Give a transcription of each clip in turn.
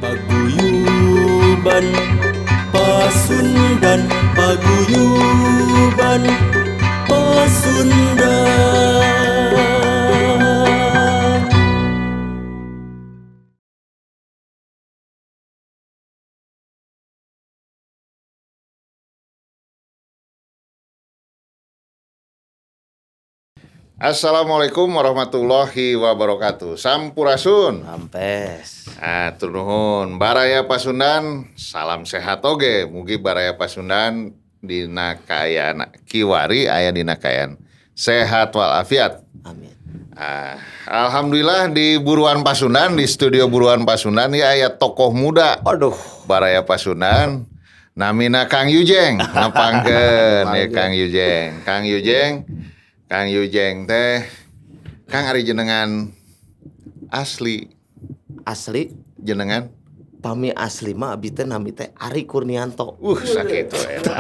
Paguyuban Pasundan, paguyuban Pasundan. Assalamualaikum warahmatullahi wabarakatuh. Sampurasun. Rampes. Atur nuhun. Baraya Pasundan, salam sehat oge. Mugi Baraya Pasundan dina kaayaan kiwari aya dina kaayaan sehat walafiat. Amin. Ah, alhamdulillah di Buruan Pasundan, di studio Buruan Pasundan ya aya tokoh muda. Aduh. Baraya Pasundan namina Kang Yujeng, nepangkeun ya Kang Yujeng. Kang Yujeng, Kang Yujeng teh Kang ari jenengan asli Asli jenengan pami asli mah abi teh nami teh Ari Kurnianto. Sakitu eta.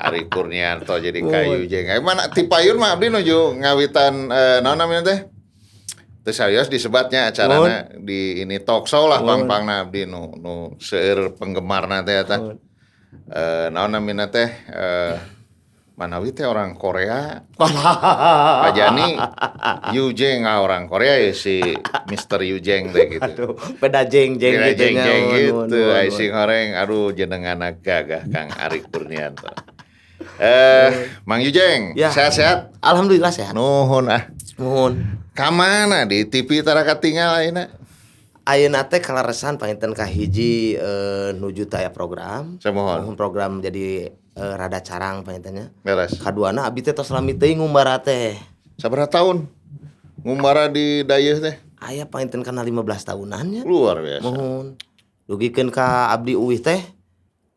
Ari Kurnianto jadi Kang Yujeng. Mana ti payun mah abdi nuju ngawitan naon namina teh? Teu serius disebatnya acarana di ini talk show lah pang-pangna abdi nu nu seueur penggemarna teh eta. Naon namina teh manawi teh orang Korea. Pak Jani Yujeng orang Korea ya si Mr. Yujeng teh gitu. Aduh, beda jeng-jeng Beda gitu nya. jeng-jeng gitu. Nuhun, Ai nuhun. sing horeng aduh jenengan gagah Kang Ari Kurnianto. Mang Yujeng, Ya. sehat-sehat? Alhamdulillah sehat. Nuhun ah. Nuhun. Ka mana di TV tara katingal ayeuna? Ayeuna teh kaleresan panginten kahiji nuju teh aya program. Samohon. Nuhun program jadi rada carang panginten nya. Beres. Kaduana abi teh tos lami teuing ngumbara teh. Sabaraha tahun ngumbara di dayeuh teh? Aya panginten kana 15 tahunan nya. Luar biasa. Mohon. Dugikeun ka abdi uwih teh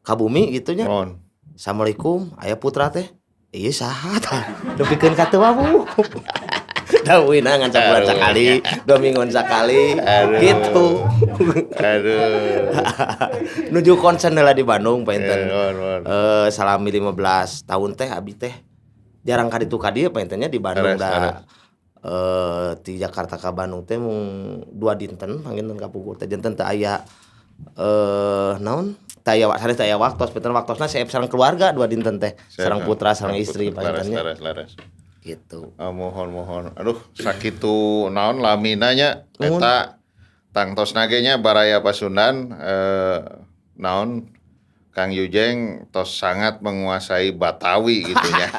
ka bumi gitu nya. Mohon. Assalamualaikum, aya putra teh. Iya saha tah. Dugikeun ka teu wawuh. Da uwihna ngan sabulan Aduh. sakali, 2 mingguan sakali Aduh. gitu. Aduh. Nuju konsen heula di Bandung panginten. Mohon, mohon. Salami 15 tahun teh abi teh jarang ka ditu ka dieu pangintennya di Bandung Leres, da. leres. Di Jakarta ka Bandung teh mung 2 dinten panginten kapungkur teh janten teu aya naon teu aya sanes teu aya waktos panginten waktosna seep sareng keluarga 2 dinten teh sareng putra sareng istri pangintennya Leres, leres. gitu. Oh, mohon mohon. Aduh, sakitu naon lamina nya eta tangtosna ge nya Baraya Pasundan naon Kang Yujeng tos sangat menguasai Batawi gitu nya.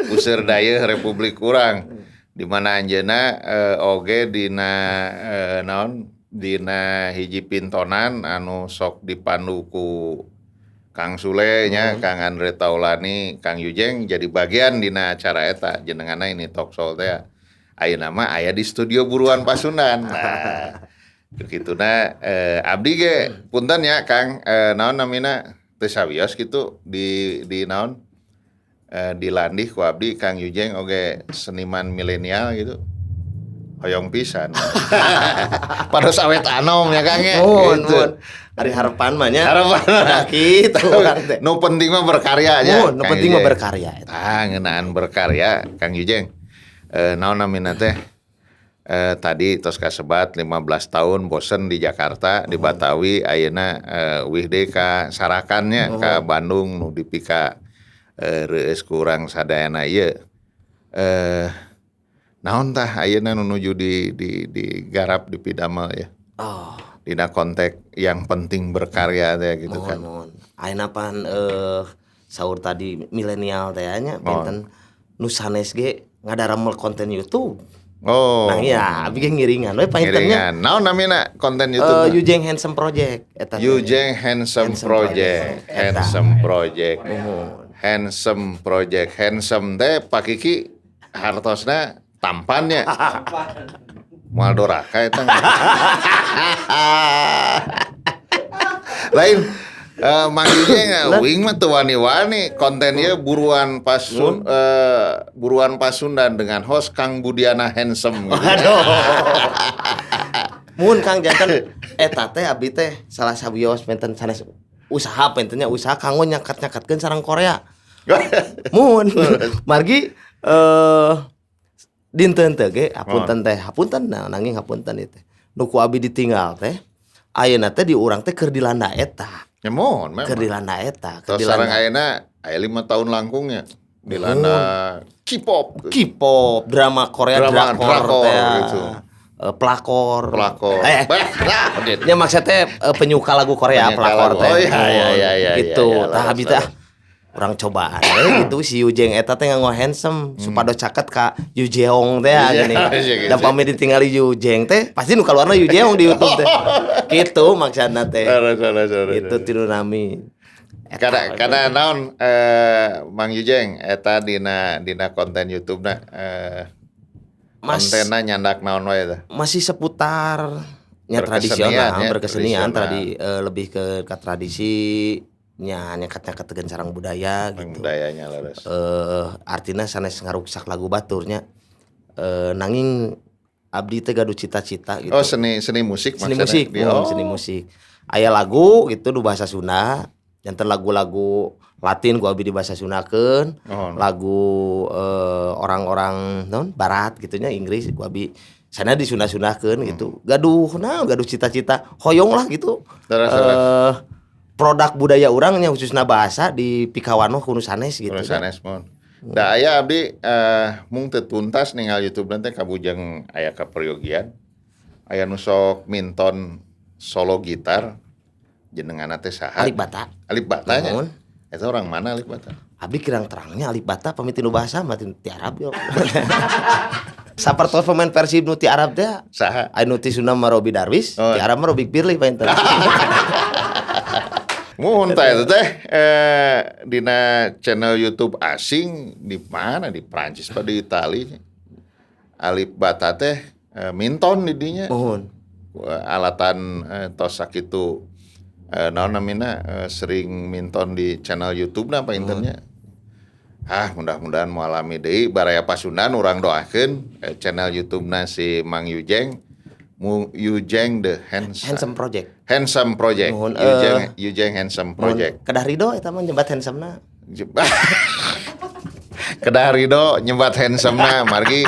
Puseur dayeuh Republik urang di mana anjeunna oge dina naon dina hiji pintonan anu sok dipandu ku Kang Sule nya, Kang Andre Taulani, Kang Yujeng jadi bagian dina acara eta jenenganna ini talk show teh. Ayeuna mah aya di studio Buruan Pasundan. Nah, kituna abdi ge punten ya Kang naon namina teu sawios gitu di naon dilandih ku abdi Kang Yujeng oge seniman milenial gitu. Hoyong pisan. Pados awet anom ya Kang ya. Mohon, Gitu. mohon. Ari harapan mah nya. Harapan. Nah, kitu urang teh. Nu penting mah berkarya nya. Mohon, nu Kang penting mah Yujeng. berkarya eta. Ah, ngeunaan berkarya Kang Yujeng. Naon namina teh? Tadi tos kasebat 15 tahun bosen di Jakarta, di Batawi ayeuna uih deui ka Sarakannya ka Bandung nu dipika reueus ku urang sadayana ieu. Naon tah ayeuna nu nuju di garap di pidamel ya. Oh, Dina konteks yang penting berkarya teh gitu mohon, kan. mohon. Ayeuna pan saur tadi milenial teh nya Mohon. panginten nu sanes ge ngadaramel konten YouTube. Oh. Nah iya, abi ge ngiringan we panginten nya. Ngiringan. Naon namina konten YouTube? Yujeng Handsome Project eta teh. Yujeng Handsome Handsome Project. Project. Eta. Handsome Project. Mohon. Handsome Project. Handsome teh Pak Kiki hartosna tampannya. Moal doraka eta. Lain Mang Yujeng uing mah teu wani-wani konten ieu buruan pasun buruan Pasundan dengan host Kang Budiana Handsome gitu. Aduh. Mun Kang janten eta teh abdi teh salah sawios penten sanes usaha pentennya usaha kanggo nyakat-nyakatkeun sareng Korea. Mun margi dinten teh ge hapunten teh hapunten nah, nanging hapunten ieu teh. Nu ku abi ditinggal teh Ayeuna teh di urang teh keur dilanda eta. Ya mohon memang. Keur dilanda eta, keur Terus sareng dilanda ayeuna aya 5 tahun langkungnya dilanda K-pop. K-pop, drama Korea, Drama, drakor, drakor, teh, gitu. Pelakor. Pelakor. Eh, Bah, lah, ya maksudnya teh penyuka lagu Korea, Penyuka pelakor lagu. teh. Oh, iya, Gitu. iya, Tah leres, abi teh leres. Urang cobaan we gitu si Yujeng eta teh nganggo handsome supados caket ka Yujeong teh gini. Iya, gitu. Dan pami ditinggali Yujeng teh pasti nu kaluarna Yujeong di YouTube teh. Gitu maksudna teh. Leres, leres, leres, Gitu leres. tilu nami. Eta Karena we. karena naon Mang Yujeng eta dina dina konten YouTube na Mas kontenna nyandak naon wae teh? Masih seputar nya Berkesenian tradisional, ya, berkesenian tradisional. tradi lebih ke tradisi nya nyekat-nyekat sareng budaya gitu. Budayanya leres. Artinya sanes ngaruksak lagu baturnya. Nanging abdi teh gaduh cita-cita gitu. Oh, seni seni musik Seni maksudnya? musik, Oh. seni musik. Aya lagu gitu nu bahasa Sunda, janten lagu-lagu Latin ku abdi di bahasa Sundakeun, lagu orang-orang naon barat gitunya Inggris ku abdi sana disunda-sundakeun gitu. Gaduh nah gaduh cita-cita hoyong lah gitu. Terus, terus. Produk budaya urangnya khususnya bahasa di pikawanoh ku nu sanes gitu. Ku nu sanes mohon. Da aya abdi mung teu tuntas ningal YouTube teh kabujeng aya kaperyogian. Aya nu sok minton solo gitar jenenganna teh saha? Alip Bata. Alip Bata nya. Nuhun. Eta orang mana Alip Bata? Abdi kirang terangnya Alip Bata pamit nu bahasa mah ti Arab yo. Sapertos pemain Persib nu ti Arab teh. Saha? Anu ti Sunda mah Robi Darwis, ti Arab mah Robi Firly panginten. Muhun tah eta teh dina channel YouTube asing di mana di Prancis apa di Itali. Alip Bata teh minton di dinya. Muhun. Alatan tos sakitu naon namina sering minton di channel YouTube na pangintennya. Ah, mudah-mudahan moal lami deui baraya Pasundan urang doakeun channel YouTube na si Mang Yujeng Mu Yujeng the Handsome Handsome Project. Handsome Project. Nuhun, Yujeng Yujeng Handsome Project. Nuhun. Kedah Ridho eta mah nyebat handsome-na. Kedah Ridho nyebat handsome-na margi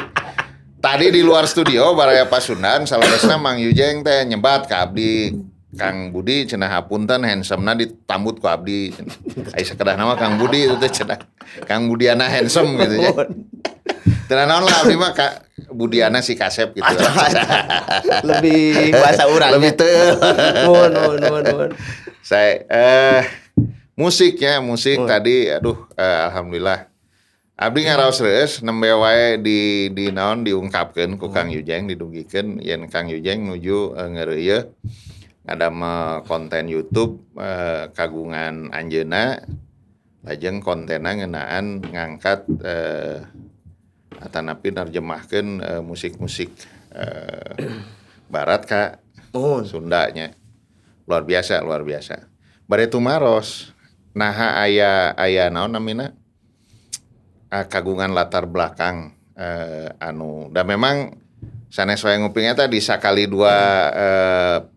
tadi di luar studio baraya Pasundan saleresna Mang Yujeng teh nyebat ka abdi, "Kang Budi," cenah, "hapunten, handsome-na ditambut ku abdi," cenah. Ai sakedahna mah Kang Budi itu teh cenah. Kang Budiana handsome gitu ya. Teu naon lah abdi mah Kak Budiana si kasep gitu. Lebih bahasa urang. Lebih teu. Nuhun, nuhun, nuhun, nuhun. Saya musiknya musik tadi aduh alhamdulillah abdi ngaraos reus nembe wae di naon diungkapkeun ku Kang Yujeng didugikeun yen Kang Yujeng nuju ngeureuyeuh ngadamel konten YouTube kagungan anjeunna lajeng kontenna ngeunaan ngangkat atanapi nerjemahkeun musik-musik barat ka Sundanya. Luar biasa, luar biasa. Bade tumaros naha aya aya naon namina kagungan latar belakang anu da memang sanes wae nguping eta di sakali dua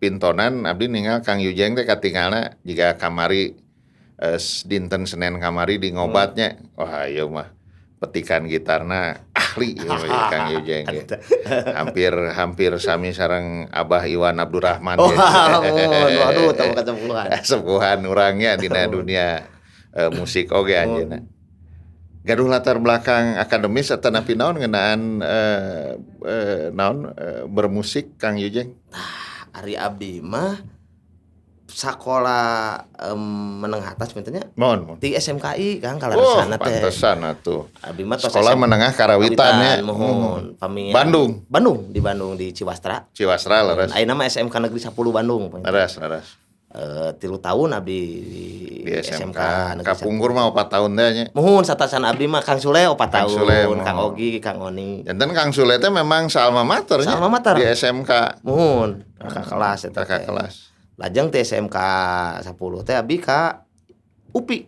pintonan abdi ningal Kang Yujeng teh katingalna jiga kamari dinten Senin kamari di ngobatnya. Wah, ieu mah petikan gitarna ahli ieu mah Kang Yujeng ge. Hampir hampir sami sareng Abah Iwan Abdurrahman Oh, ge. waduh, tahu kesepuhan. Sepuhan urangnya dina dunia musik oge anjeunna. Gaduh latar belakang akademis atau napi naon ngeunaan naon bermusik Kang Yujeng? Ari abdi mah sakola menengah atas mintanya Mohon, mohon. di SMKI Kang Oh, kaleresanna teh. pantesan atuh. Abdi mah tos Sekolah Menengah Karawitan ya. Muhun. Pami Bandung. Bandung, di Bandung di Ciwastra. Ciwastra leres. Ayeuna mah SMK Negeri 10 Bandung. Leres, leres. 3 tahun abdi di, Di SMK. Negeri Kapungkur mah 4 tahun teh nya. Muhun satasan abdi mah Kang Sule 4 Kang tahun, Sule, Kang muhun. Ogi, Kang Oni. Janten Kang Sule teh memang alma mater nya. Alma mater. Di SMK. Muhun, kakak kelas eta Kakak teh. kelas. Lajeng teh SMK 10 teh abdi ka UPI.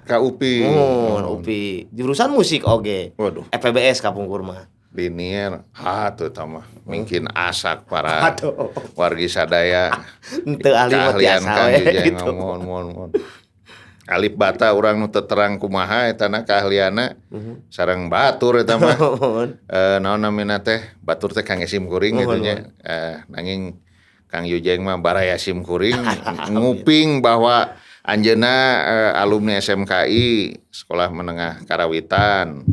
Ka UPI. Muhun, UPI. Jurusan musik oge. Waduh, FPBS kapungkur mah. Linier. Ah, tuh mah mungkin asak para Aduh. wargi sadaya. Henteu ahli mah Keahlian tiasa Kang we Yujeng gitu. mohon mohon mohon. Alip Bata urang nu teu terang kumaha etana keahlianna sareng batur eta mah. Muhun. Naon namina teh batur teh kang esim kuring gitu Muhun, nya. Nanging Kang Yujeng mah baraya sim kuring nguping bahwa anjeunna alumni SMKI, Sekolah Menengah Karawitan,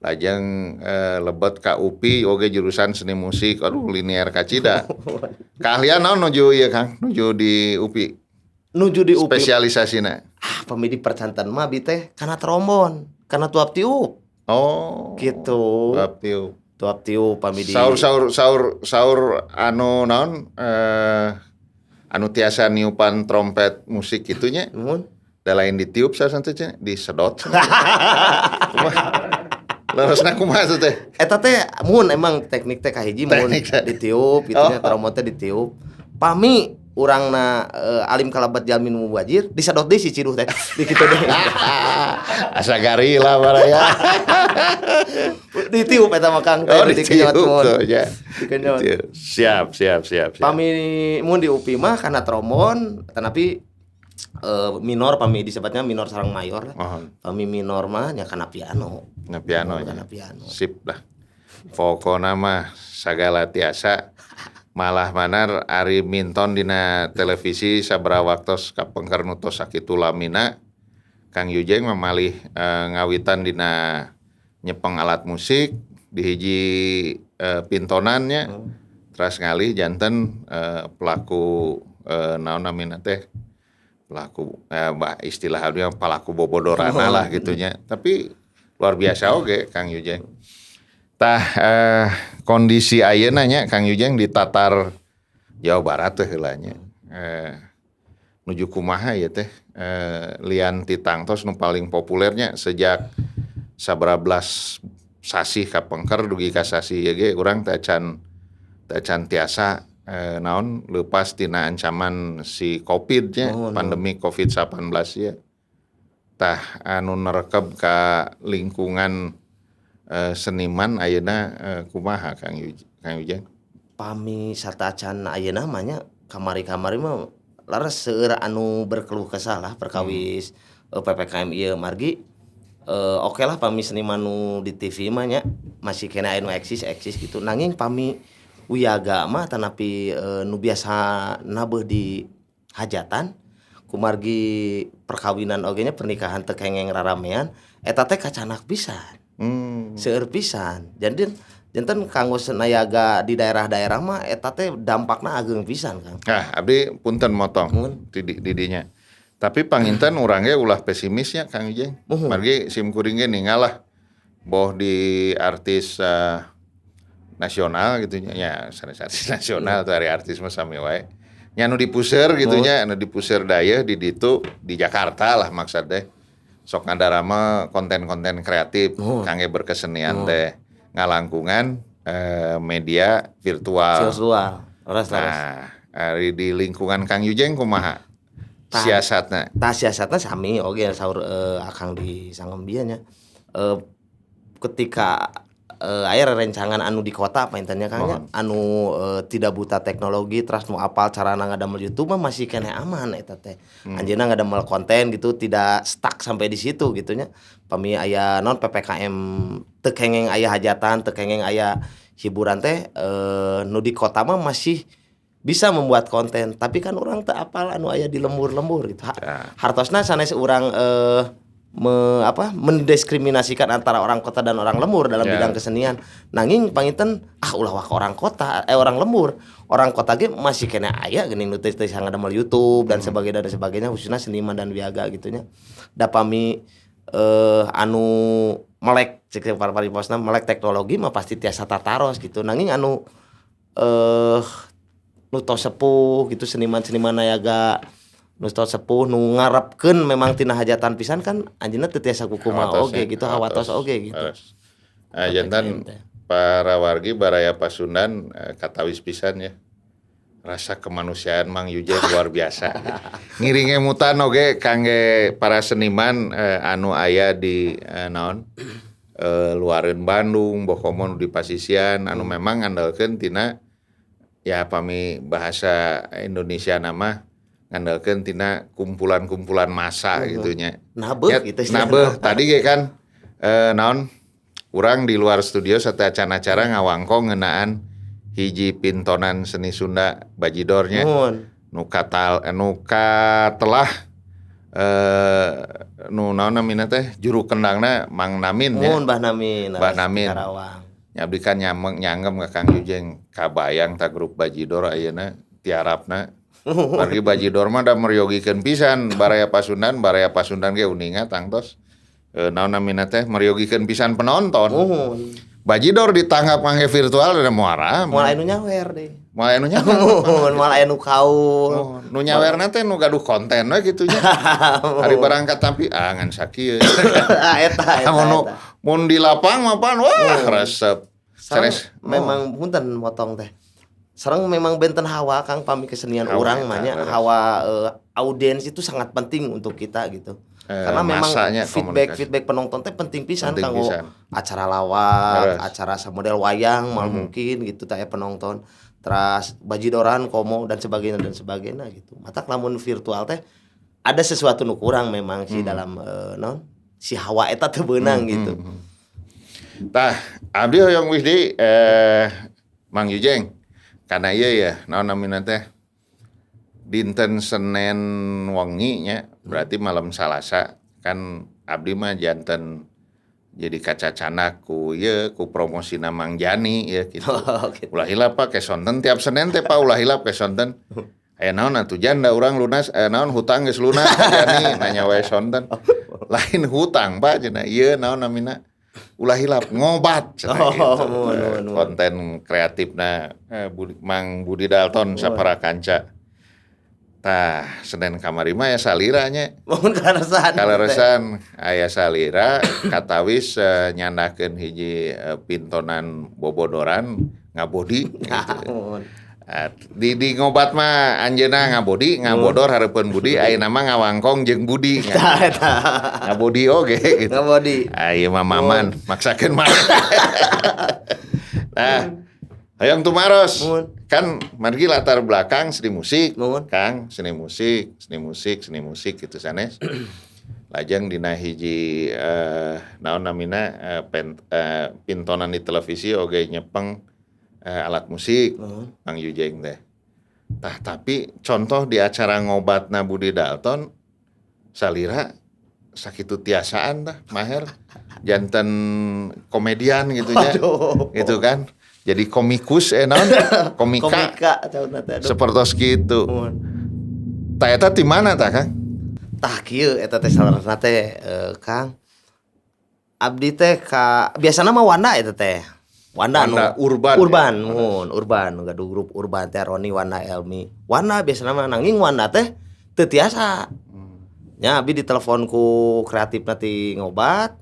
lajeng lebet ka UPI oge jurusan seni musik. Aduh, linier kacida. Keahlian naon nuju ieu, Kang? Nuju di UPI? Nuju di UPI. Spesialisasina. Ah, pami di percanten mah abi teh kana trombon, kana tuap tiup. Oh. Gitu. Tuap tiup. Tuap tiup pami di Saur saur saur saur anu naon anu tiasa niupan trompet musik gitunya. Nuhun. Da lain ditiup saha teh, disedot. Kumaha? Leresna kumaha tuh teh? Eta teh mun emang teknik teh kahiji mun Teknik teh. Ditiup gitu nya, trombon teh ditiup. Pami urangna alim kalabat jalmi nu mubajir, disedot deui si ciduh teh. Di kitu deui. Asa garila baraya. Ditiup eta mah, Kang. Oh, dikenyot ditiup mun. tuh ya. Dikenyot. Ditiup. Siap, siap, siap, siap. Pami mun di UPI mah kana trombon, tetapi minor, pami disebutnya minor sareng mayor lah. Mohon. Pami minor mah nya kana piano. Na piano nya. Kana piano. Sip lah. Pokona mah sagala tiasa, malah manar ari minton dina televisi sabaraha waktos kapengker nu tos sakitu lamina Kang Yujeng memalih ngawitan dina nyepeng alat musik di hiji pintonannya, teras ngalih janten pelaku naon namina teh, pelaku bah, istilah abdi mah pelaku bobodorana lah gitunya, tapi luar biasa oge Kang Yujeng. Tah, kondisi ayeuna nya, Kang Yujeng, di tatar Jawa Barat teh heula nya. Nuju kumaha ya teh, lian ti tangtos nu paling populernya sejak sabaraha belas sasih kapengker dugi ka sasih ieu ge urang teh acan tiasa naon, leupas tina ancaman si Covid nya, pandemi Covid-19 ya. Tah, anu nerekeb ka lingkungan seniman ayeuna kumaha, Kang Kang Yujeng? Pami sateuacan ayeuna mah nya, kamari-kamari mah leres seueur anu berkeluh kesah lah perkawis PPKM ieu, margi oke lah pami seniman nu di TV mah nya masih keneh aya nu eksis eksis gitu, nanging pami wiyaga mah tanapi nu biasa nabeuh di hajatan, kumargi perkawinan oge nya, pernikahan teu kengeng raramean, eta teh kacanak pisan. Seueur pisan. Jadi janten kanggo senayaga di daerah-daerah mah eta teh dampakna ageng pisan, Kang. Ah, abdi punten motong Muhun. di didinya. Tapi panginten urang ge ulah pesimisnya, Kang Ujeng. Muhun. Margi sim kuring ge ningal lah boh di artis nasional gitu nya, ya sanes artis nasional tuh, ari artis mah sami wae. Nya anu dipuser gitu nya, anu dipuser dayeuh di ditu di Jakarta lah maksud teh. Sok ngadarama konten-konten kreatif kangge berkesenian teh ngalangkungan media virtual. Virtual. Leres, leres. Nah, ari di lingkungan Kang Yujeng kumaha? Tah. Siasatna. Tah, siasatna sami oge saur akang di Sangembieu nya. Ketika aya rerencangan anu di kota panginten nya, Kang, nya, anu tidak buta teknologi, terus nu apal carana ngadamel YouTube mah masih keneh aman eta teh. Anjeunna ngadamel konten gitu, tidak stuck sampai di situ gitu nya. Pami aya non PPKM, teu kengeng aya hajatan, teu kengeng aya hiburan teh, nu di kota mah masih bisa membuat konten, tapi kan urang teu apal anu aya di lembur-lembur gitu. Hartosna sanes urang apa, mendiskriminasikan antara orang kota dan orang lembur dalam bidang kesenian. Nanging panginten ah ulah waka orang kota, orang lembur. Orang kota ge masih keneh aya geuning nu teu teu ngadamel YouTube dan sebagainya dan sebagainya, khususnya seniman dan wiyaga gitu nya. Da pami anu melek, cek para melek teknologi mah pasti tiasa tataros gitu. Nanging anu nu tos sepuh gitu, seniman-seniman nayaga nu tos sepuh nu ngarepkeun memang tina hajatan pisan kan anjeunna teu tiasa kukumaha Hawatos oge ya, gitu, hawatos hawatos. Oge gitu. Leres. Ah, janten PPKM teh. Para wargi baraya Pasundan katawis pisan ya. Rasa kemanusiaan Mang Yujeng luar biasa. Ngiring emutan oge kangge para seniman anu aya di naon luareun Bandung, boh komo nu di pasisian anu memang ngandalkeun tina, ya pami bahasa Indonesia nama ngandalkeun tina kumpulan-kumpulan massa gitu nya. Nabeuh Ya, gitu sih. Nabeuh tadi ge kan naon, urang di luar studio sateuacan acara ngawangkong ngeunaan Hiji pintonan seni Sunda Bajidornya. Nuhun. Nu katal nu katelah nu naon namina teh juru kendangna Mang Namin nya. Nuhun Bah Namin. Bah Namin. Karawang. Nya abdi kan nyanggem ka Kang Yujeng kabayang ta grup Bajidor ayeuna tiarapna. Margi Bajidor mah da meryogikeun pisan Baraya Pasundan, Baraya Pasundan ge uninga tangtos naon namina teh meryogikeun pisan penonton. Nuhun. Bajidor ditanggap ngangge virtual da moal rame. Moal aya nu nyawer deh. Moal aya nu nyawer. Nuhun, moal aya nu kaul. Oh, nu nyawerna teh nu gaduh konten we kitu nya. Ari barang katampi ah ngan sakieu. Ah eta eta. Mun mun di lapang mah pan wah resep. Sareng Sanes memang punten motong teh. Sareng memang benten hawa Kang pami kesenian Hawa urang eta, mah nya, leres. Hawa audiens itu sangat penting untuk kita gitu. Karena memang masanya feedback komunikasi. Feedback penonton teh penting pisan Penting kanggo pisan. Acara lawak, Leres. Acara samodel wayang mal mungkin gitu teh aya penonton. Teras bajidoran komo dan sebagainya gitu. Matak lamun virtual teh ada sesuatu nu kurang memang sih dalam non si hawa eta teu beunang gitu. Tah, abdi hoyong wis di Mang Yujeng. Karena ieu ya, naon namina teh? Dinten Senin wengi nya, berarti malam Salasa kan abdi mah janten jadi kacacanak ku ieu ku promosina Mang Jani ya gitu. Oh, gitu. Ulah hilap Pak ke sonten tiap Senin teh Pak, ulah hilap ke sonten. Aya naon atuh jan da urang lunas naon hutang geus lunas Pak Jani nanya wae sonten. Lain hutang Pak cenah ieu naon namina ulah hilap ngobat cenah Oh, gitu. nuhun, nuhun, nuhun. Konten kreatifna Budi, Mang Budi Dalton sapara kanca. Tah, Senin kamari mah ya salira nya. Mohon kaleresan. Kaleresan aya salira katawis nyandakeun hiji pintonan bobodoran ngabodi gitu. Nuhun. Di ngobat mah anjeunna ngabodi ngabodor hareupeun Budi ayeuna mah ngawangkong jeung Budi. Tah eta. Ngabodi oge gitu. Ngabodi. Ah ieu mah maman maksakeun mah. Nah, hoyong tumaros. Nuhun. Kan margi latar belakang seni musik. Nuhun. Kang, seni musik, seni musik, seni musik gitu sanes. Lajeng dina hiji naon namina pintonan di televisi oge nyepeng alat musik. Nuhun. Mang Yujeng teh. Tah tapi contoh di acara ngobatna Budi Dalton salira sakitu tiasaan tah maher janten komedian gitu nya. Aduh. Gitu kan. Jadi komikus naon? Komika. Komika caurna teh aduh. Sepertos gitu. Nuhun. Tah eta ti mana tah Kang? Tah kieu eta teh saleresna teh Kang. Abdi teh ka biasana mah Wanda eta teh. Wanda, Wanda nu Urban. Urban, nuhun, Urban nu gaduh grup Urban teh Roni Wanda Elmi. Wanda biasana mah nanging Wanda teh teu tiasa. Nya abdi ditelepon ku kreatifna ti ngobat.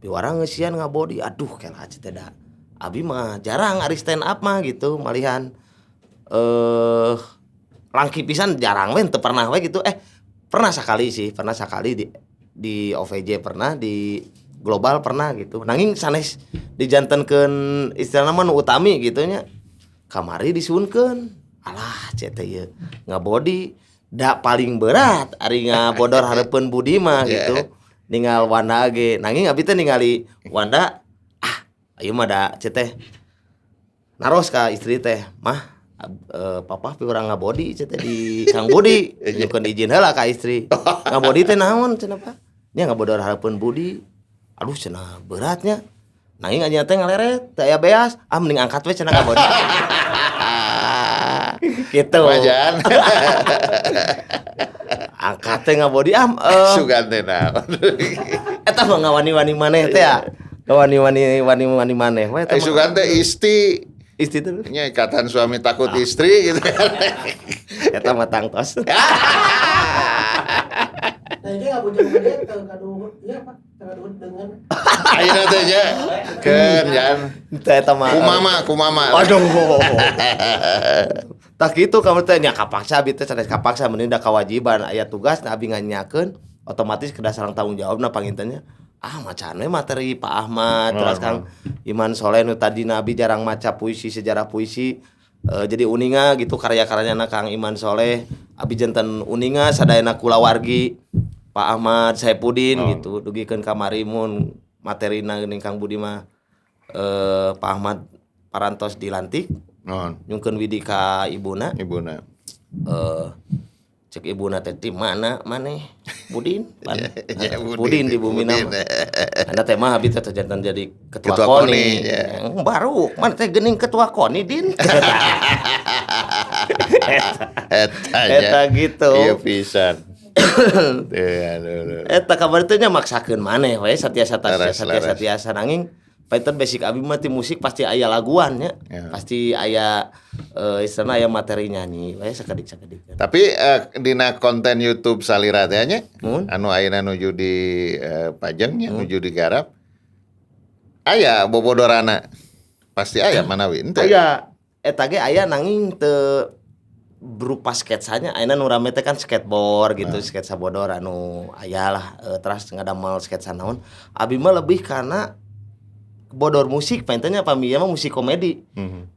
Piwarang ngeusian ngabodi. Aduh kela teh da. Abi mah jarang ari stand up mah gitu malihan langki pisan jarang we teu pernah we gitu. Pernah sekali sih, pernah sekali di OVJ pernah, di Global pernah gitu. Nanging sanes dijantenkeun istilahna mah nu utami gitu nya. Kamari disuunkeun. Alah cek teh ieu ngabodi da paling berat ari ngabodor hareupeun Budi mah gitu. Ninggal Wanda ge. Nanging abi teh ningali Wanda ah ieu mah da cek teh naros ka istri teh, "Mah, papa piurang ngabodi cek teh di Kang Budi." Nyukeun izin heula ka istri. Ngabodi teh naon cenah Pak? Nya ngabodor hareupeun Budi. Aduh cenah beratnya. Nanging anjeunna teh ngaleret, teu aya beas. Ah mending angkat we cenah ngabodi. Gitu. Wajan. Angkat teh ngabodi ah Sugan teh naon. Eta mah ngawani-wani maneh teh ya. Ngawani-wani wani-wani maneh we eta mah. Sugan teh isti. Isti teh. Nya ikatan suami takut istri gitu. Eta mah tangtos. Nah, ini nggak bujang gede, gaduh, iya Pak, gaduh dengan. Ayeuna teh nya keun jan. Teh eta mah. Kumama, kumama. Aduh. Tak gitu kamu teh nya kapaksa abi teh sanes kapaksa mending da kewajiban aya tugas nah abi nganyakeun otomatis kedah sareng tanggung jawabna pangintennya. Ah macan we materi Pak Ahmad terus Kang Iman Soleh nu tadina abi jarang maca puisi sejarah puisi jadi uninga gitu karya-karyana Kang Iman Soleh abi janten uninga sadayana kulawargi Pak Ahmad Saipudin gitu dugikeun kamari mun materina geuning Kang Budi mah Pak Ahmad parantos dilantik Naon? Nyungkeun Widi ka ibuna. Ibuna. Cek ibuna teh, "Di mana maneh Budin?" Pan, Ya, Budin, Budin di bumi Budin. nama. Anda teh mah abi teh jantan jadi ketua, Ketua KONI. KONI, ya. Yang baru mana teh geuning ketua KONI, Din. Eta nya. Eta gitu. Iya pisan. Teu, aduh, aduh. Eta kabar teh nya maksakeun maneh we satiasa Leres, satiasa leres. tiasa, nanging panginten basic abi mah ti musik pasti aya laguan nya. Ya. Pasti aya istilahna aya materi nyanyi we sakedik-sakedik. Tapi dina konten YouTube salira teh nya, Mun. anu ayeuna nuju di pajeng nya, nuju digarap. Aya bobodorana. Pasti aya manawi henteu. Aya, eta ge aya, nanging teu berupa sketsanya. Ayeuna nu rame teh kan skateboard gitu, sketsa bodor anu aya lah, teras ngadamel sketsa naon. Abi mah lebih karena bodor musik panginten nya, pami mah musik komedi.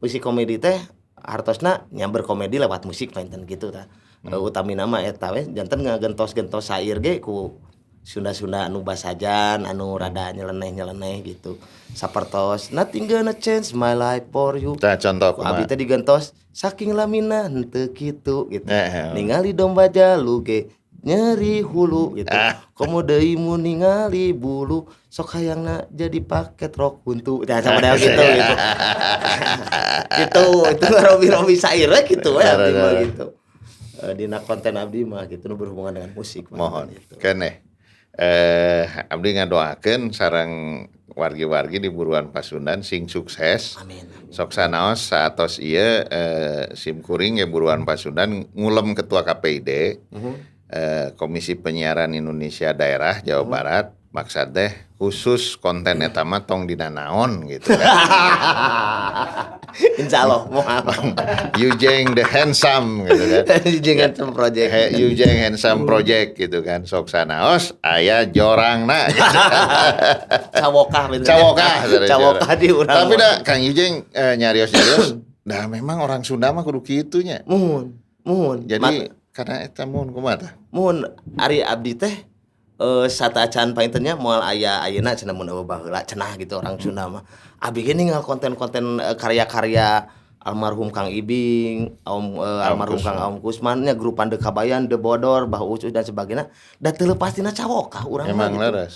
Musik komedi teh hartosna nya berkomedi lewat musik panginten gitu tah. Utamina mah eta we, janten ngagentos-gentos sair ge ku Sunda-Sunda anu basajan anu rada nyeleneh-nyeleneh gitu. Sapertos "Nothing gonna change my life for you". Tah, contoh Ku abi kumaha? teh digentos saking lamina henteu kitu gitu. Eh. Ningali domba jalu ge nyeri hulu gitu. Ah. Komo deui mun ningali bulu sok hayangna jadi paket rok huntu. Nah, sama model gitu gitu. Gitu, itu robi-robi sair we gitu we abdi mah gitu. Dina konten abdi mah gitu nu berhubungan dengan musik mah Mohon. gitu. Keneh. Abdi ngadoakeun sareng wargi-wargi di Buruan Pasundan sing sukses. Amin. Amin. Sok sanaos saatos ieu sim kuring ya Buruan Pasundan ngulem ketua KPID, Komisi Penyiaran Indonesia Daerah Jawa Barat, maksud teh khusus konten eta mah tong dina naon gitu kan. Insya Allah moal. Yujeng the handsome gitu kan. Yujeng Handsome Project. Yujeng Handsome Project gitu kan. Sok sanaos aya jorangna gitu. Cawokah bener. Cawokah, Cawokah di urang. Tapi dah Kang Yujeng nyarios-nyarios, nah memang orang Sunda mah kudu kitu nya. Muhun, muhun. Jadi karena eta mun kumaha tah? Muhun, ari abdi teh sateuacan panginten nya moal aya ayeuna cenah mun euweuh baheula cenah gitu orang Sunda mah. Abi ge ningal konten-konten karya-karya almarhum Kang Ibing, om almarhum Kusman. Kang Aom Kusman nya, grup The Kabayan, The Bodor, Bah Ucus dan sebagainya. Da teu leupas tina cawokah urang mah Emang gitu. leres.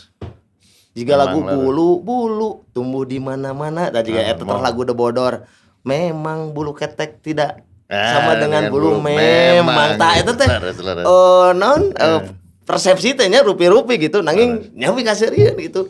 Jika Emang lagu leres. Bulu bulu tumbuh di mana-mana dan jika Ah, eta terus mau. lagu The Bodor, memang bulu ketek tidak Ah, sama dengan dengan bulu bulu memang. memang. Tah eta teh Leres, leres. naon persepsi teh nya rupi-rupi gitu, nanging nyawi kaseurieun gitu.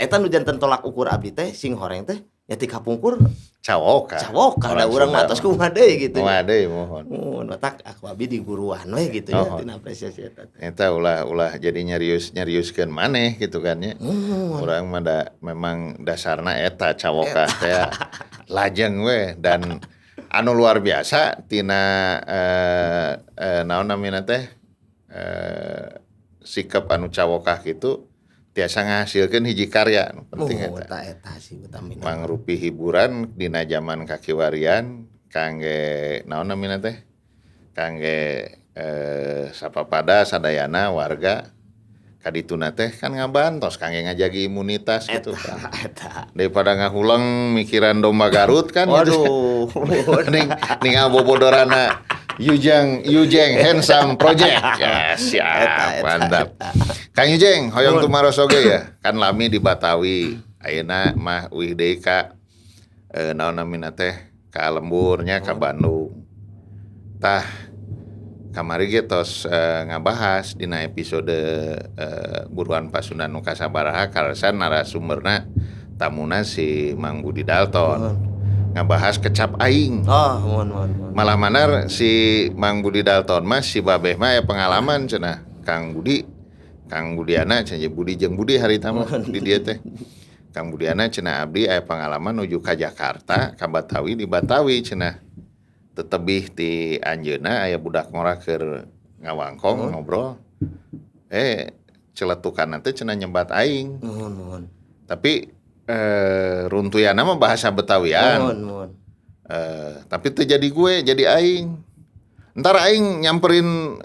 Eta nu janten tolak ukur abdi teh sing horeng teh nya ti kapungkur Cawokah. cawokah da urang mah atos kumaha deui gitu. Kumaha deui, mohon. Mun otak aku abdi di guruan we gitu ya Mohon. tina apresiasi eta teh. Eta ulah ulah jadi nyarius nyariuskeun maneh gitu kan nya. Muhun. Urang mah da, memang dasarna eta cawokah teh lajeng we, dan anu luar biasa tina naon namina teh sikap anu cawokah gitu tiasa ngahasilkeun hiji karya anu penting Muhun eta. eta eta sih utamina. Mangrupi hiburan dina zaman kakiwarian kangge naon namina teh kangge sapapada sadayana warga kadituna teh kan ngabantos kangge ngajagi imunitas gitu kan, Eta. daripada ngahuleng mikiran domba Garut kan gitu. Waduh. Ning ningal bobodorana Yujeng Yujeng Handsome Project ya siap. Eta, eta, Mantap Kang Yujeng, hoyong tumaros oge ya kan lami di Batawi, ayeuna mah uih deui ka naon namina teh ka lemburnya ka Bandung. Tah, kamari ge tos ngabahas dina episode Buruan Pasundan nu kasabaraha, kaleresan narasumberna tamuna si Mang Budi Dalton, ngabahas kecap aing. Oh, mohon mohon mohon. Malah manar si Mang Budi Dalton mah, si babeh mah ya pengalaman cenah. Kang Budi, Kang Budiana cenah, Budi jeung Budi harita mah di dieu teh. Kang Budiana cenah, abdi aya pengalaman nuju ka Jakarta, ka Batawi, di Batawi cenah tetebih ti anjeunna aya budak ngora keur ngawangkong ngobrol, celetukan teh cenah nyebat aing. Mohon mohon. Tapi runtuyana mah bahasa Betawian. Mohon mohon. Tapi itu jadi gue, jadi aing. Ntar aing nyamperin,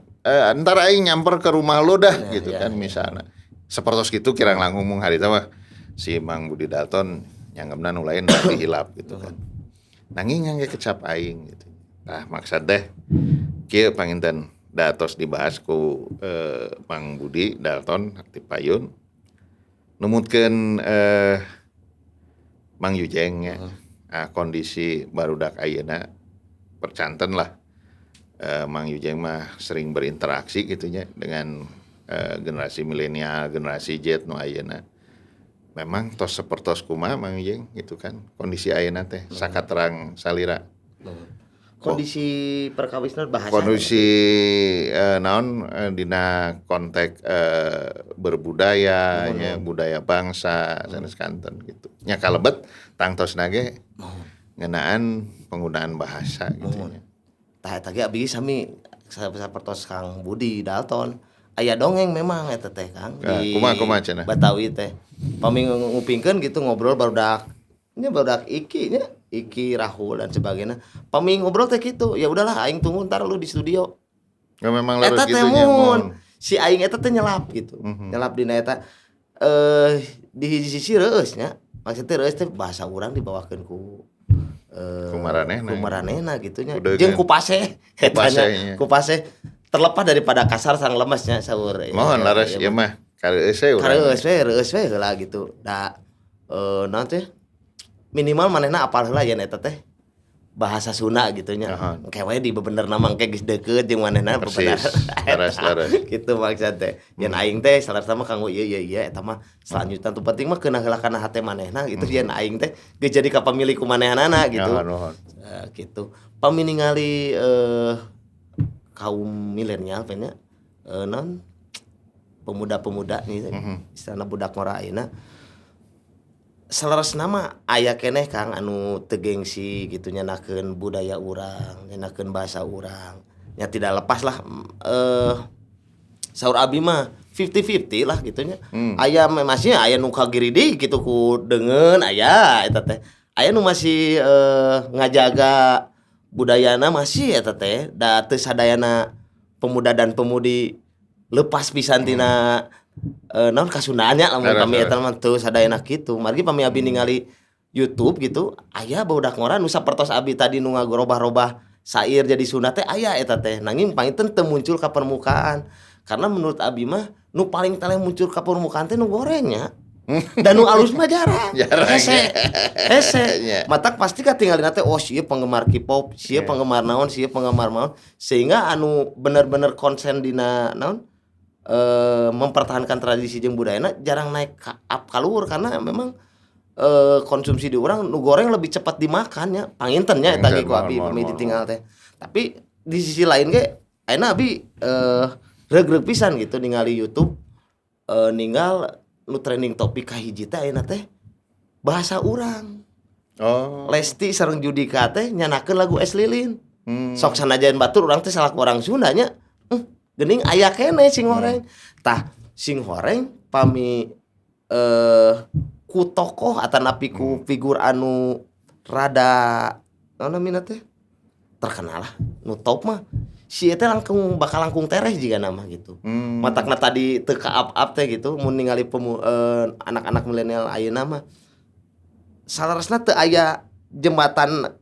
ntar aing nyamper ke rumah lo dah Ya, gitu ya, kan ya. misalnya. Seperti gitu kirang langkung mung harita mah si Mang Budi Dalton nyanggepna nu lain tapi hilap gitu kan. Nanging ngangge kecap aing gitu. Nah, maksud teh kieu panginten da tos dibahas ku Mang Budi Dalton ti payun numutkeun Mang Yujeng nya. Ah, kondisi barudak ayeuna percanten lah. Mang Yujeng mah sering berinteraksi gitu nya dengan generasi milenial, generasi Z nu ayeuna. Memang tos sapertos kumaha, Mang Yujeng, gitu kan kondisi ayeuna teh sakaterang salira? Kondisi perkawisna bahasa. Kondisi naon dina konteks berbudaya nya, budaya bangsa sanes kanten gitu nya, kalebet tangtosna ge ngeunaan penggunaan bahasa gitu nya. Tah, eta ge abdi sami sapertos Kang Budi Dalton. Aya dongeng memang eta teh, Kang. Nah, di kumaha kumaha cenah? Batawi teh. Pami ngupingkeun gitu ngobrol barudak nya, barudak Iki nya, Iki Rahul dan sebagainya. Pami ngobrol teh gitu, ya udahlah aing tunggu ntar lu di studio. Ya memang leres Eta teh gitu nya. Mun Mun. si aing eta teh nyelap gitu. Nyelap dina eta di hiji sisi reueus nya. Maksudnya reueus teh bahasa urang dibawakeun ku Ku maranehna. ku maranehna gitu nya. Kudeungeun. Jeung ku pase eta nya. Pase, nya. Ku pase terlepas daripada kasar sang lemesnya saur. Mohon laras ieu mah kareueus we urang. Kareueus we, reueus we heula gitu. Da naon teh? Minimal manehna apal heula yen eta teh bahasa Sunda gitu nya. Engke we di bebenerna mah engke geus deukeut jeung manehna bebener. Leres, leres. Gitu maksud teh. Yen aing teh salarasna mah kanggo ieu ieu ieu, eta mah selanjutnya tuh penting mah keuna heula kana hate manehna gitu. Yen aing teh geus jadi kapamilik ku manehnana gitu. Nuhun, nuhun. Gitu. Pami ningali kaum milenial nya non pemuda-pemuda nih, istilahna budak ngora ayeuna, saleresna mah aya keneh, Kang, anu teu gengsi gitu nyandakeun budaya urang, nyandakeun bahasa urang. Nya tidak lepas lah saur abi mah 50-50 lah gitu nya. Aya masih aya nu kagiridi gitu ku deungeun aya eta teh. Aya nu masih ngajaga budayana masih eta teh, da teu sadayana pemuda dan pemudi lepas pisan tina naon kasundaannya lamun pami eta mah teu sadayana kitu. Margi pami abi ningali YouTube gitu, aya barudak ngora nu sapertos abi tadi nu ngagorobah-robah sair jadi Sunda teh aya eta teh. Nanging panginten teu muncul ka permukaan. Karena menurut abi mah nu paling taleh muncul ka permukaan teh nu gorengnya. Dan nu alus mah jarang. Jarang, Hese. ya. Hese. Nya. Matak pasti katinggalina teh, oh sieu penggemar K-pop, sieu penggemar naon, sieu penggemar naon, sehingga anu bener-bener konsen dina naon mempertahankan tradisi jeung budayana jarang naik ka up ka luhur karena memang konsumsi di urang nu goreng lebih cepat dimakan nya, panginten nya eta ge ku Mohon, abi mohon, pami mohon. ditinggal teh. Tapi di sisi lain ge ayeuna abi reug-reug pisan gitu ningali YouTube, ninggal nu trending topik kahiji teh ayeuna teh bahasa urang. Lesti sareng Judika teh nyandakeun lagu Es Lilin. Sok sanajan batur urang teh salaku orang Sunda nya. Geuning aya keneh sing horeng. Tah, sing horeng pami ku tokoh atanapi ku figur anu rada naon namina teh terkenal lah nu top mah si eta langkung bakal langkung tereh jiga nama gitu. Matakna tadi teu ka up-up teh gitu mun ningali anak-anak milenial ayeuna mah saleresna teu aya jembatan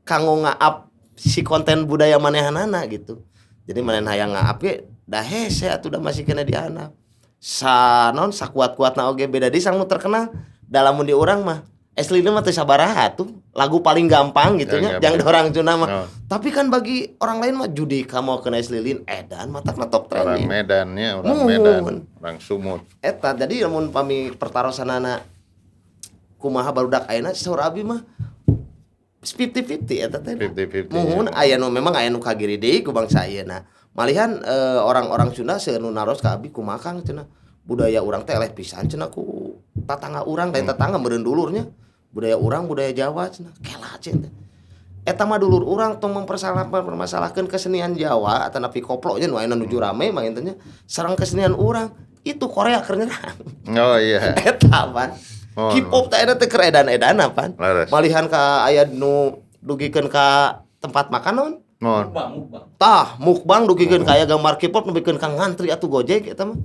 kanggo nga-up si konten budaya manehanana gitu. Jadi manehna hayang nga-up ge da hese atuh da masih kena dihandap. Sa naon sakuat-kuatna oge beda deui sang nu terkenal da lamun di urang mah Es Lilin mah teu sabaraha tuh lagu paling gampang gitu nya Ya, jang orang Sunda mah. Tapi kan bagi orang lain mah Judika mau kena Es Lilin edan matakna top Orang trending. Medannya, orang Muhun. Medan, orang Sumut. Eta jadi lamun pami pertarosanana kumaha barudak ayeuna, saur abi mah 50-50 eta teh. 50-50, Muhun ya. aya nu memang aya nu kagiri deui ku bangsa ayeuna. Malihan orang-orang Sunda seueur nu naros ka abi, kumaha Kang cenah, budaya urang teh eleh pisan cenah ku tatangga urang, lain tetangga meureun dulurnya. Budaya urang budaya Jawa cenah. Kela cenah. Eta mah dulur urang, tong mempermasalahkeun kesenian Jawa atanapi koplo nya nu ayeuna nuju rame mah nya sareng kesenian urang. Itu Korea keur nyerang. Oh iya. Eta pan. Oh, K-pop teh eta teh keur edan-edana pan. Leres. Malihan ka aya nu dugikeun ka tempat makan naon? Mohon. Mukbang, mukbang. Tah, mukbang dugikeun ka aya gambar K-pop nepikeun ka ngantri atuh Gojek eta mah.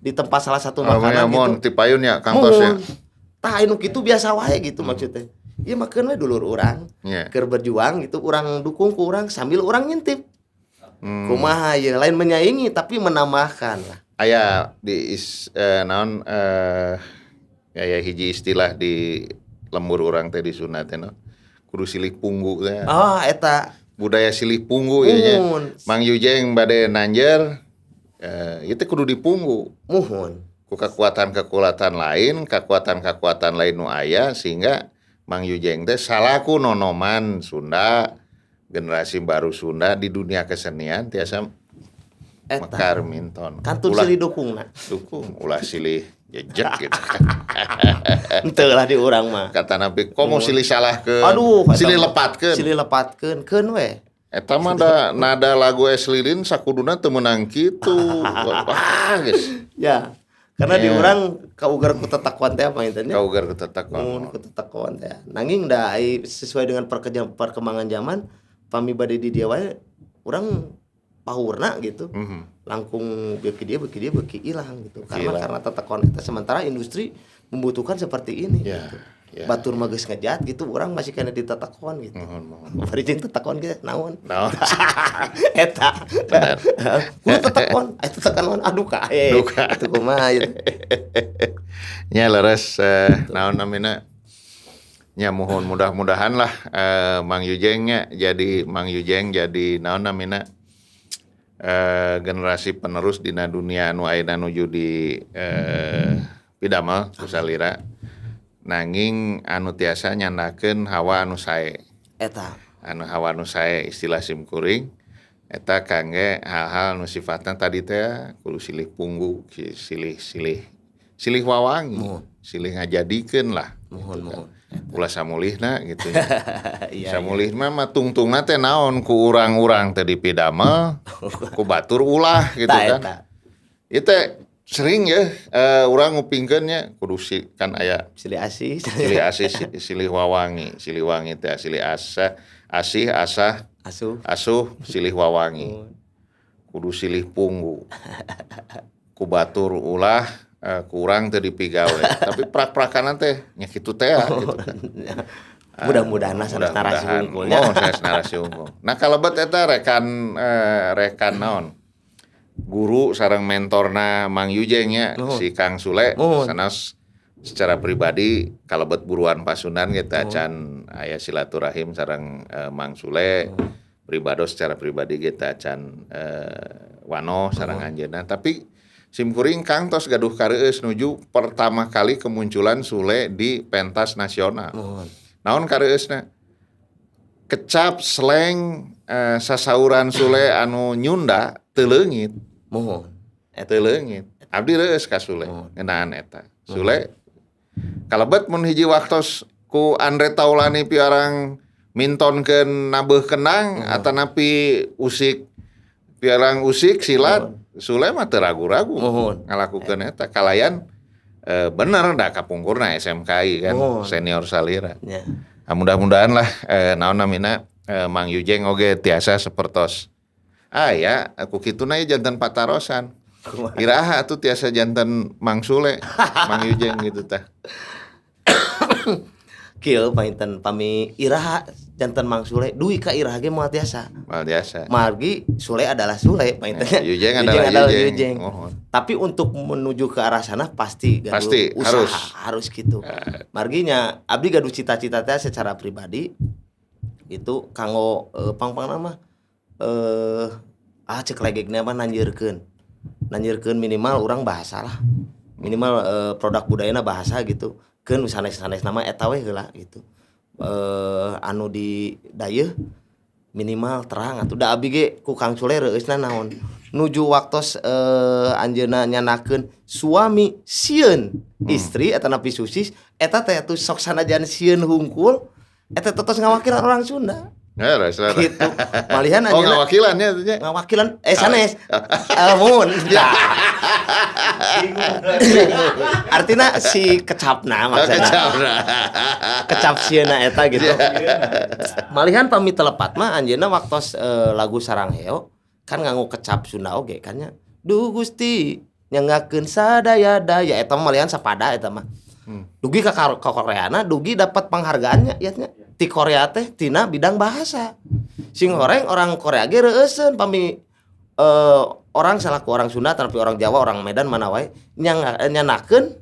Di tempat salah satu Oh, makanan ya, mohon gitu. ti payun ya Kang Tos ya. Muhun. Tah, anu kitu biasa wae gitu maksudnya. Ieu mah keun we dulur urang. Keur berjuang gitu, urang dukung ku urang sambil urang ngintip. Kumaha ieu, lain menyaingi tapi menambahkan lah. Aya di naon aya hiji istilah di lembur urang teh di Sunda teh no. Kudu silih punggu teh. Oh, eta. Budaya silih punggu ieu nya. Muhun. Mang Yujeng bade nanjer ieu teh kudu dipunggu. Muhun. Ku kekuatan-kekuatan lain, kekuatan-kekuatan lain nu aya sehingga Mang Yujeng teh salaku nonoman Sunda, generasi baru Sunda di dunia kesenian tiasa Eta. mekar minton. Kantun Ulah silih dukungna. Dukung, ulah silih jejek gitu kan. Henteu lah di urang mah. Kata Nabi, komo silih salahkeun. Aduh, eta silih mah. lepatkeun. Silih lepatkeun, keun we. Eta mah da, nada lagu Es Lilin sakuduna teu meunang kitu. Wah, geus. Ya. Karena di urang kaugar ku tetakuan teh apa nya? Kaugar ku tetakuan. Mun ku tetakuan teh. Nanging da ai sesuai dengan perkembangan zaman, pami bade di dieu wae urang pahurna gitu. Langkung beuki dieu beuki dieu beuki ilang gitu. Karena Ilang. karena tetekon eta, sementara industri membutuhkan seperti ini gitu. Batur mah geus ngejat gitu, urang masih kena ditetekon gitu. Muhun, muhun. Bari jeung tetekon ge naon? Naon? Eta. Benar. Kudu tetekon, aya tetekon aduh ka. Duka. Itu kumaha ieu? Nya leres naon namina? Nya muhun, mudah-mudahan lah Mang Yujeng nya jadi Mang Yujeng jadi naon namina generasi penerus dina dunia anu ayeuna nuju di pidamel ku salira, nanging anu tiasa nyandakeun hawa anu sae. Eta. Anu hawa anu sae istilah simkuring eta kangge hal-hal nu sifatna tadi teh kudu silih punggu, silih silih silih wawangi, silih ngajadikeun lah. Muhun, muhun. Ulah samulihna gitu. Iya. Samulihna mah tungtungna teh naon, ku urang-urang teh dipidamel, ku batur ulah gitu Tah, kan. eta. Ieu teh sering ya urang ngupingkeun nya kudu si, kan aya Silih asih. silih asih, silih wawangi, silih wangi teh silih asa, asih, asah, Asuh. asuh, silih wawangi. Kudu silih punggu. Ku batur ulah, kurang teh dipigawe. Tapi prak-prakanan teh nya kitu teh gitu kan. Mudah-mudahan lah sanes narasi Mudah-mudahan. hungkulnya. Oh, sanes narasi hungkul. Nah, kalebet eta rekan rekan naon? Guru sareng mentorna Mang Yujeng nya si Kang Sule sanes secara pribadi kalebet buruan Pasundan gitu acan aya silaturahim sareng Mang Sule pribados, secara pribadi kita acan wano sareng anjeunna, tapi simkuring Kang tos gaduh kareueus nuju pertama kali kemunculan Sule di pentas nasional. Naon kareueusna? Kecap slang sasauran Sule anu nyunda teu leungit. Eta. Teu leungit. Abdi reueus ka Sule ngeunaan eta. Sule kalebet mun hiji waktos ku Andre Taulany piarang mintonkeun nabeuh kendang atanapi usik piarang usik silat, Sule mah teu ragu-ragu ngalakukeun eta kalayan bener da kapungkurna SMKI kan senior salira. Nah, mudah-mudahan lah naon namina Mang Yujeng oge tiasa sepertos ya aku kituna ye janten patarosan. Iraha atuh tiasa janten Mang Sule, Mang Yujeng gitu tah? Kieu panginten, pami iraha janten Mang Sule, dugi ka iraha ge moal tiasa. Moal tiasa. Margi Sule adalah Sule panginten. Yujeng adalah Yujeng adalah Yujeng. Yujeng. Muhun. Tapi untuk menuju ke arah sana pasti gaduh Pasti, usaha, harus. Harus gitu. Marginya abdi gaduh cita-cita teh secara pribadi itu kanggo pang-pang nama cek legegna mah nanjeurkeun. Nanjeurkeun minimal urang bahasa lah. Minimal produk budayana bahasa gitu. Keun sanes-sanes nama eta we heula gitu. Anu di dayeuh minimal terang atuh da abi ge ku Kang Sule reueusna naon. Nuju waktos anjeunna nyanakeun suami sieun istri eta napi susis eta teh atuh sok sanajan sieun hungkul eta tos ngawakilan orang Sunda. Ya, leres, leres. Gitu. Malihan Oh, anjeunna ngawakilan ya atuh nya. Ngawakilan sanes. Mun. Artinya si kecapna Oh, maksudna. kecapna. Kecap sieuna eta gitu. Malihan pami telepat mah anjeunna waktos lagu Sarang Heo kan nganggo kecap Sunda oge kan nya. Duh Gusti nyanggakeun sadaya daya eta mah malihan sapada eta mah. Dugi ka Koreana, dugi dapat penghargaannya ya nya. Ti Korea teh tina bidang bahasa. Sing horeng orang Korea ge reueuseun pami orang salaku orang Sunda tapi orang Jawa, orang Medan mana wae nyandakeun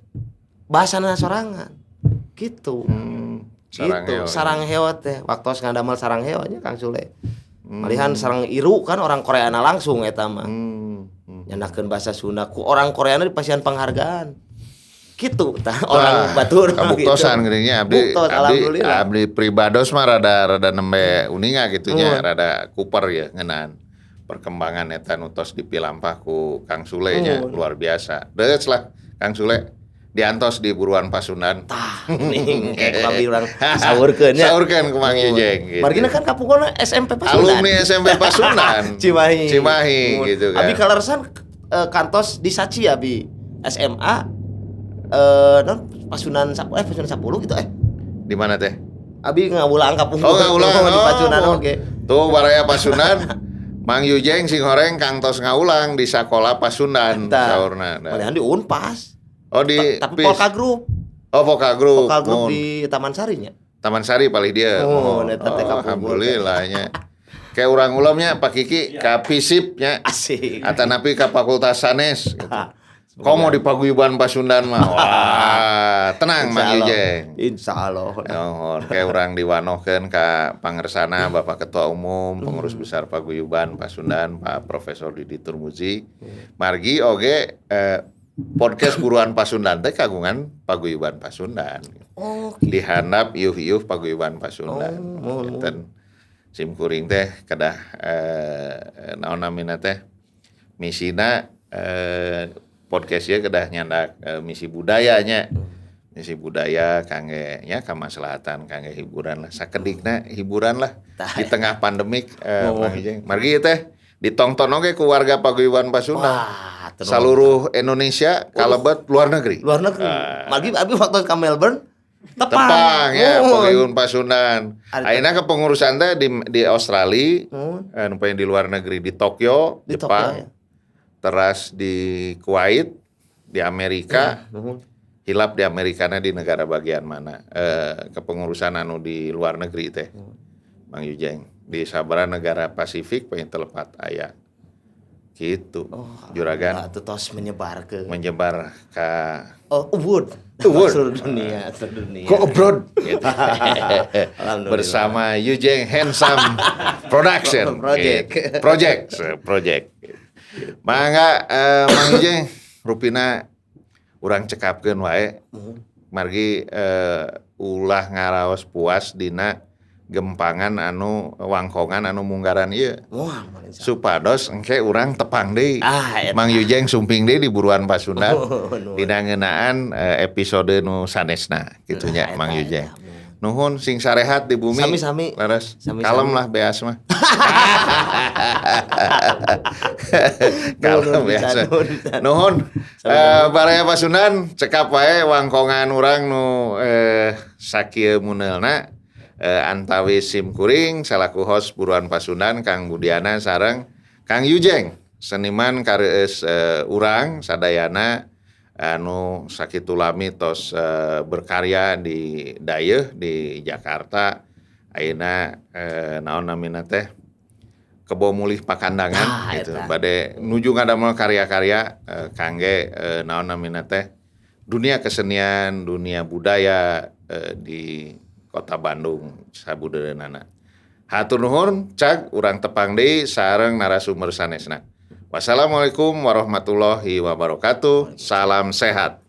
bahasana sorangan. Gitu. Gitu, Saranghae. Saranghae teh waktu ngadamel saranghae nya Kang Sule. Malihan sareng iru kan orang Koreana langsung eta mah. Nyandakeun bahasa Sunda ku orang Koreana dipasihan penghargaan. Gitu tah orang batur mah gitu. Kabuktosan geuning nya abdi. Buktos, Abdi alhamdulillah. Abdi pribados mah rada rada nembe uninga gitu nya, rada kuper ya ngeunaan perkembangan eta nu tos dipilampah ku Kang Sule nya, luar biasa. Deus lah Kang Sule diantos di Buruan Pasundan. Tah, ning kayak abdi urang saurkeun nya. Saurkeun ku Mang Yujeng gitu. Margina kan kapungkurna SMP Pasundan. Alumni SMP Pasundan. Cimahi. Cimahi Muhun. gitu kan. Abi kaleresan kantos di Saci abi SMA non Pasundan Pasundan 10 gitu. Di mana teh? Abi ngawulang kapungkur. Oh, ngawulang. Di Pasundan Oh, oge. Tuh baraya Pasundan. Mang Yujeng sing horeng kangtos ngawulang di sakola Pasundan Tah. saurna. Nah. Malihan di Unpas. Oh di Tapi PIS. Polka Group. Oh, Polka Group. Polka Group Mun. di Taman Sari nya. Taman Sari paling dia. Oh, eta teh Oh, kapungkur. alhamdulillah nya. Kayak urang ulamnya Pak Kiki ka FISIP nya. Asik. Atanapi ka Fakultas Sanes gitu. Komo di Paguyuban Pasundan mah. Wah, tenang Insya Mang Allah. Yujeng. Insya Allah. Nuhun, kayak urang diwanohkeun ka pangersana Bapak Ketua Umum Pengurus Besar Paguyuban Pasundan Pak Profesor Didi Turmuzi. Margi oge podcast Buruan Pasundan teh kagungan Paguyuban Pasundan. Oh, gitu. Dihandap iuh-iuh Paguyuban Pasundan. Oh, muhun, Enten sim kuring teh kedah naon namina teh misina podcast ieu kedah nyandak misi budayanya. Misi budaya kangge nya kamaslahatan kangge hiburan lah sakedikna hiburan lah Tah. di tengah pandemik Oh. Mang Ijeng. Margi ieu teh ditongton oge ku warga Paguyuban Pasundan. Wah, terus. Seluruh Indonesia kalebet luar negeri. Luar negeri. Margi abi waktu ke Melbourne tepang. Tepang ya Muhun. Paguyuban Pasundan. Ada Ayeuna kepengurusan teh di Australia, Muhun. nu paling di luar negeri di Tokyo, Di Jepang, Tokyo, ya. teras di Kuwait, di Amerika, Muhun. hilap di Amerikana di negara bagian mana kepengurusan anu di luar negeri teh. Mang Yujeng di sabara negara Pasifik paling telepat aya. Gitu. Oh, Juragan Atuh tos menyebar ke menyebar ke oh, Ubud. Ubud. Seluruh dunia, seluruh dunia. Go abroad gitu. Alhamdulillah. Bersama Yujeng Handsome Production. Project. Gitu. Project, project. Mangga Mang Yujeng rupina urang cekapkeun wae. Margi ulah ngaraos puas dina gempangan anu wangkongan anu munggaran ieu. Wah, main sa- Supados engke urang tepang deui. Ah, eta. Mang Yujeng sumping deui di Buruan Pasundan. Oh, nuhun. Dina ngeunaan episode nu sanesna kitu nya Nah, Mang eta, Yujeng. eta. Nuhun sing sarehat di bumi. Sami-sami. Leres. Sami-sami. Kalem lah beas mah. Kalem Nuhun, beas. pisan, nuhun, pisan. Nuhun. Baraya Pasundan cekap wae wangkongan urang nu sakieu muneulna antawis sim kuring salaku host Buruan Pasundan Kang Budiana sareng Kang Yujeng seniman kareueus urang sadayana anu sakitu lami tos berkarya di Dayeuh di Jakarta ayeuna naon namina teh kebo mulih pakandangan Ah, gitu eta. bade nuju ngadamel karya-karya kangge naon namina teh dunia kesenian dunia budaya di kota Bandung sabudeureunana. Hatur nuhun cag urang tepang deui sareng narasumber sanesna. Wassalamualaikum warahmatullahi wabarakatuh. Salam sehat.